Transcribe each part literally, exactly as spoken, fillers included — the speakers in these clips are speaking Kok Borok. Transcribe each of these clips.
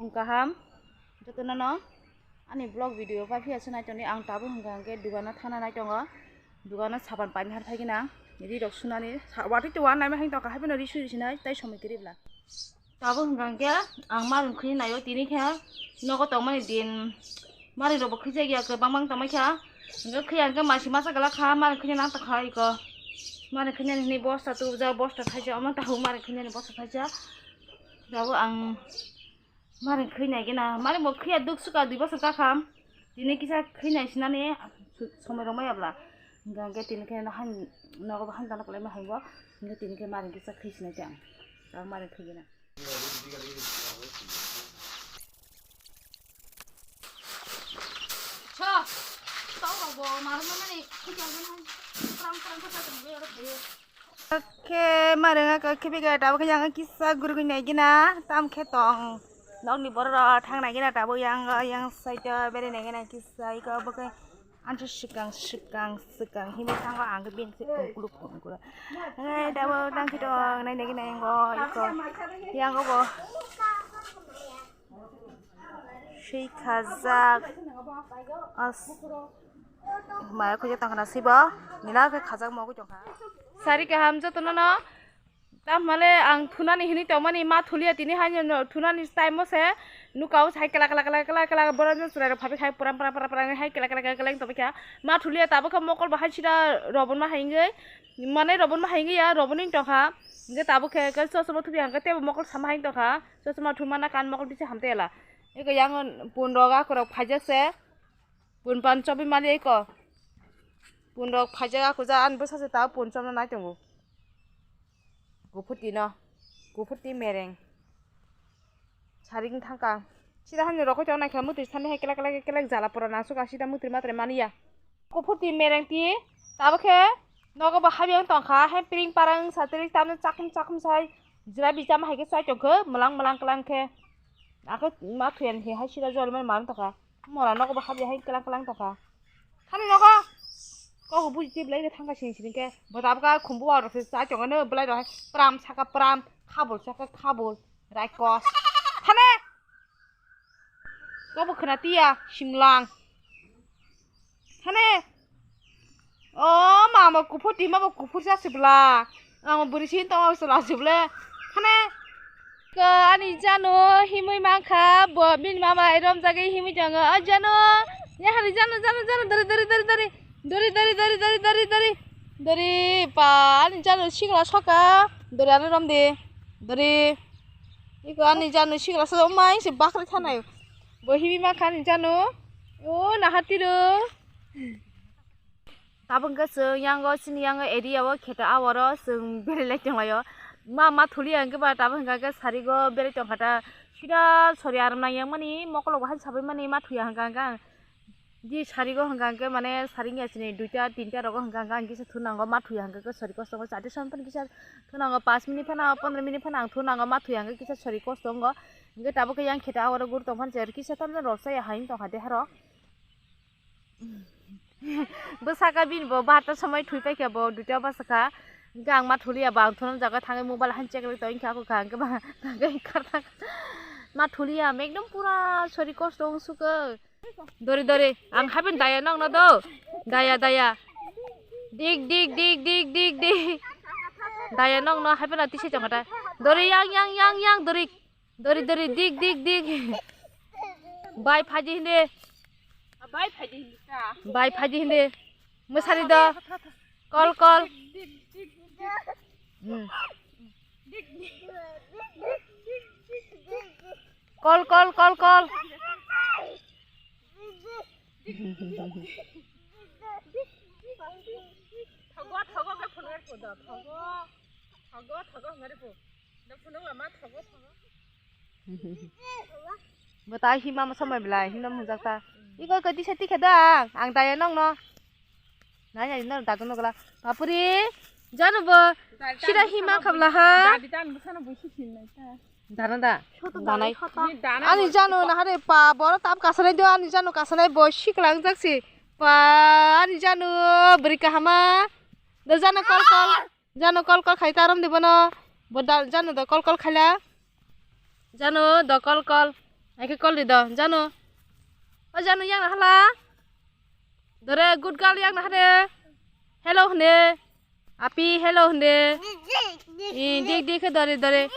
Kaham, jotono no ani vlog video pai phiya se nai tongdi. Ang tabuk hwnkha hwnkhe dugano thana nai tongo, dugano sapan painwi har phaikhe nang ri rok sunani sa-, watwi twi wan naima hai tongkha, haiphano ri sui ri sinai tei somoi kwrwi bwla. Tabuk hwnkha hwnkhe ang marwng khwi naio, tini khe nogo tongmani din marwng rokbo khwijak ya, kwbang bang tongmai kha. Hwnkhe khwi hwnkhe masi masa glak kha, marwng khwi nang tongkha iko. Marwng khwi nani hwnwi bosta tubujak, bosta thaisa, omo tabuk marwng khwi nani bosta thaisa. Tabuk ang Mari khwi nai gina, mari bo khwi ya duk suka dui bosor kakham. Tini kisa khwi nai sinani somoi rok maya bla. Hingke tini khe han nogo bo han tano kwlai ma hai bo. Hingke tini khe mari kisa khwi sinai tang. Tang mari khwi gina. Cha, tau rok bo mar ma mani khwi ya gina. Prang prang kha ta tong be ro khe. Khe mareng a khe bega tabuk khe yang kisa gurugui nai gina tam khe tong. Nokni borok rok thang nai gina tabuk yang yang side o bere nai gina kisa iko bo khe ansa swkang swkang swkang himwi thango ang khe bini se tongkuluk tongkuluk. Hai tabuk tang khe tong nai nai gina yango iko yango bo. Swi khajak. As. Maya khuja tangkhana sibo. Nila khe khajak mo kujong kha. Sari kaham jotono no. Tamhale ang thunani hini tongmani ma thulia tini haino no thunani time o se. Nuka o sai kela kela kela kela kela borok no chwrai rok phabi khai puram puram puram puram hai kela kela kela kela tongbai kha. Ma thulia tabuk khe mokol bo hai sida robon ma hai wngwi. Mane robon ma hai wngwi ya robon wng tongkha. Hingke tabuk khe khe chosma thubi hangke tebo mokol sama hai wng tongkha. Chosma thumana kan mokol bisi hamtela. Eko yang pun rok akorok phaijak se. Pun pan chobi mali eko. Pun rok phaijak ako ja an bwsa se ta pun chomna nai tongo. Kuphuti no. Kuphuti mereng. Saring thangka. Sida hani rokoi tong naikha mutri sani hai kelak kelak kelak jala pura nangsuk asida mutri matre mania. Kuphuti mereng ti. Tabuk khe nogo bo habiyang tongkha, hai piring parang satrik tamno chakhum chakhum sai jila bijama hai khe chai tongkha, mwlang mwlang klang khe. Akhe ma thuyan he hai sida jol man man tongkha. Mora nogo bo habya hai klang klang tongkha. Thani nogo. Kok buji tip lai thangkha sini sini khe. Bo tabuk khe khumbu wa rok se chai tongkha no, belai rok hai pram saka pram, khabul saka khabul, raikos. Thane. Kobo khwna tiya simlang. Hane. O mama kuphur tima bo kuphur sa sibla. Ang buri sin tong sala sible. Hane. Ko ani jano himui mangkha bo bini mama rom jagwi himui tongo. O jano. Ya hari jano jano jano dori dori dori dori. Dori dori dori dori dori dori. Dori pa ani jano sikla soka. Dori ano rom de. Dori. Iko ani janu sikla sa mai se bakri thanai. Bo hibi ma khani janu. O nahatiro. Tabuk khe chwng yango chini yango area o kheto awaro chwng berai lai tonglaio. Ma ma thuli ang khe ba tabuk hwnkha khe sarigo berai tongkha ta. Sida sori aram nang yang mani mokolo bo han sabai mani ma thuya hwnkha hwnkha. Di sarigo hwnkha hwnkhe mane saring ya chini duita tinta rogo hwnkha hwnkha ang kisa thunango ma thuya hwnkha khe sori kosto wngkha chati son phano kisa thunango pas minute phano pondro minute phano ang thunango ma thuya hwnkha kisa sori kosto wngo hwnkhe tabuk khe yang kheto awaro gur tong phano cher kisa tamjani rok chaya hai wng tongkha de haro bwsaka bini bo barta somoi thwi paikha bo duita bwsakha hwnkhe ang ma thuliya ba ang thunani jaga thangwi mobile han check rwi tongkha kha hwnkhe ba ma thuliya ekdom pura sori kosto wng sukha. Dori dori, ang happen daya nong no do. Daya daya. Dik dik dik dik dik dik. Daya nong no happen ati se chongata. Dori yang yang yang yang dori. Dori dori dik dik dik. Bai phaji hinde. Bai phaji hinde ka. Bai phaji hinde. Masari do. Kol kol. Hmm. Kol kol kol kol. Thogo thogo ke phungar ko da thogo. Thogo thogo ngari ko. Da phunung lama thogo thogo. Bwtai hima ma somai belai himna mujak ta. Iko ko tisa tikhe da ang daya nong no. Nai nai no dato no gala. Papuri janu bo sida hima khabla ha. Dadi tan bwsano bo si sin nai ta. Dana da. Danai. Ani janu na hare pa boro tap kasanai do ani janu kasanai bo siklang jak si. Pa ani janu beri kahama. Do janu kol kol. Jano kol kol khai ta rom de bono. Bo da, jano do kol kol khaila. Jano do kol kol. Aike call di do, Janu. O Janu, yang na hala. Dore, good girl, yang na hade. Hello hinde. Api, hello hinde. Eh, dik dik khe dore, dore.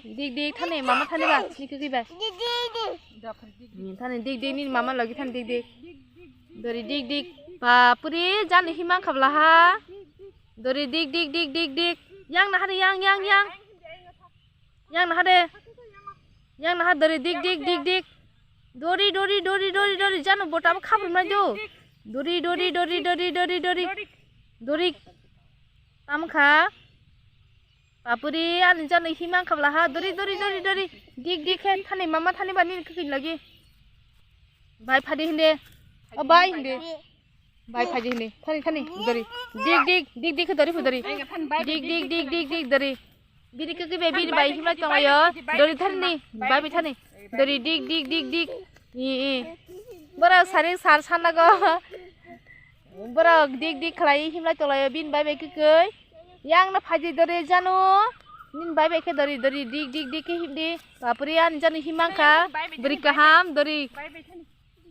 Dik dik thani, mama thani ba, dik dik ba. Hmm, thani dik dik ni mama logi thani dik dik. Dori dik dik. Bapuri, Janu himang khabla ha. Dori dik dik dik dik dik. Yang na hade, yang, yang, yang. Yang na hade. Yang na ha dori dik dik dik dik. Dori, dori, dori, dori, dori. Janu bota bo khabrumnai do. Dori, dori, dori, dori, dori, dori. Dori. Tamkha. Bapuri, ani Janu himang khabla ha. Dori, dori, dori, dori. Dik dik khe thani mama thani ba nini kwkwi logi. Bai phadi hinde. O bai hinde. Bai phadi hinde. Thani thani dori. Dik dik dik dik khe dori phu dori. Dik dik dik dik dik dori. Bini kwkwi bai bini bai himlai tongo yo. Dori thani. Bai bai thani. Dori dik dik dik dik. I i. Borok sari sar sanago. Borok dik dik khlai himlai tonglaio bini bai bai kwkwi. Yang na phaidi dori Janu. Nin bai bai khe dori dori dik dik dik khe himdi. Bapuri ani Janu himang kha. Bwrwi kaham dori.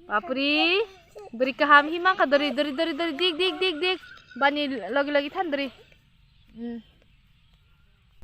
Bapuri. Bwrwi kaham himang kha dori dori dori dori dik dik dik dik. Bani logi logi than dori. Hmm.